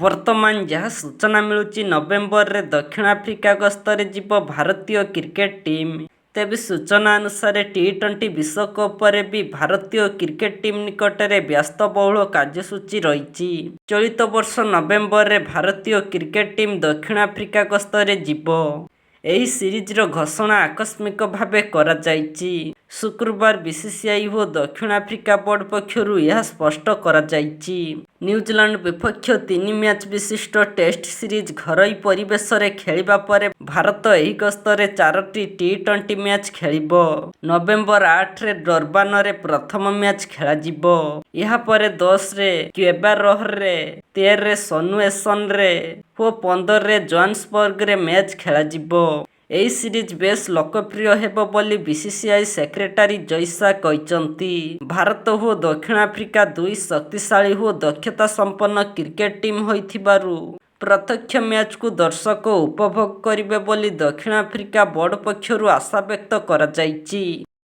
ବର୍ତ୍ତମାନ ଯାହା ସୂଚନା ମିଳୁଛି, ନଭେମ୍ବରରେ ଦକ୍ଷିଣ ଆଫ୍ରିକା ଗସ୍ତରେ ଯିବ ଭାରତୀୟ କ୍ରିକେଟ ଟିମ୍। ତେବେ ସୂଚନା ଅନୁସାରେ, ଟି-20 ବିଶ୍ୱକପ ପରେ ବି ଭାରତୀୟ କ୍ରିକେଟ ଟିମ୍ ନିକଟରେ ବ୍ୟସ୍ତବହୁଳ କାର୍ଯ୍ୟସୂଚୀ ରହିଛି। ଚଳିତ ବର୍ଷ ନଭେମ୍ବରରେ ଭାରତୀୟ କ୍ରିକେଟ ଟିମ୍ ଦକ୍ଷିଣ ଆଫ୍ରିକା ଗସ୍ତରେ ଯିବ। ଏହି ସିରିଜର ଘୋଷଣା ଆକସ୍ମିକ ଭାବେ କରାଯାଇଛି। ଶୁକ୍ରବାର ବିସିସିଆଇ ଓ ଦକ୍ଷିଣ ଆଫ୍ରିକା ବୋର୍ଡ ପକ୍ଷରୁ ଏହା ସ୍ପଷ୍ଟ କରାଯାଇଛି। ନ୍ୟୁଜିଲାଣ୍ଡ ବିପକ୍ଷ ତିନି ମ୍ୟାଚ୍ ବିଶିଷ୍ଟ ଟେଷ୍ଟ ସିରିଜ ଘରୋଇ ପରିବେଶରେ ଖେଳିବା ପରେ ଭାରତ ଏହି ଗସ୍ତରେ ଚାରୋଟି ଟି-20 ମ୍ୟାଚ୍ ଖେଳିବ। ନଭେମ୍ବର 8ରେ ଡର୍ବାନରେ ପ୍ରଥମ ମ୍ୟାଚ୍ ଖେଳାଯିବ। ଏହାପରେ 10ରେ ଗ୍ବେବାରୋହରେ, 13ରେ ସନୱେସନରେ ଓ 15ରେ ଜୋହାନ୍ସବର୍ଗରେ ମ୍ୟାଚ୍ ଖେଳାଯିବ। ଏହି ସିରିଜ ବେଶ୍ ଲୋକପ୍ରିୟ ହେବ ବୋଲି ବିସିସିଆଇ ସେକ୍ରେଟାରୀ ଜୟ ଶାହ କହିଛନ୍ତି। ଭାରତ ଓ ଦକ୍ଷିଣ ଆଫ୍ରିକା ଦୁଇ ଶକ୍ତିଶାଳୀ ଓ ଦକ୍ଷତାସମ୍ପନ୍ନ କ୍ରିକେଟ ଟିମ୍ ହୋଇଥିବାରୁ ପ୍ରତ୍ୟେକ ମ୍ୟାଚକୁ ଦର୍ଶକ ଉପଭୋଗ କରିବେ ବୋଲି ଦକ୍ଷିଣ ଆଫ୍ରିକା ବୋର୍ଡ ପକ୍ଷରୁ ଆଶାବ୍ୟକ୍ତ କରାଯାଇଛି।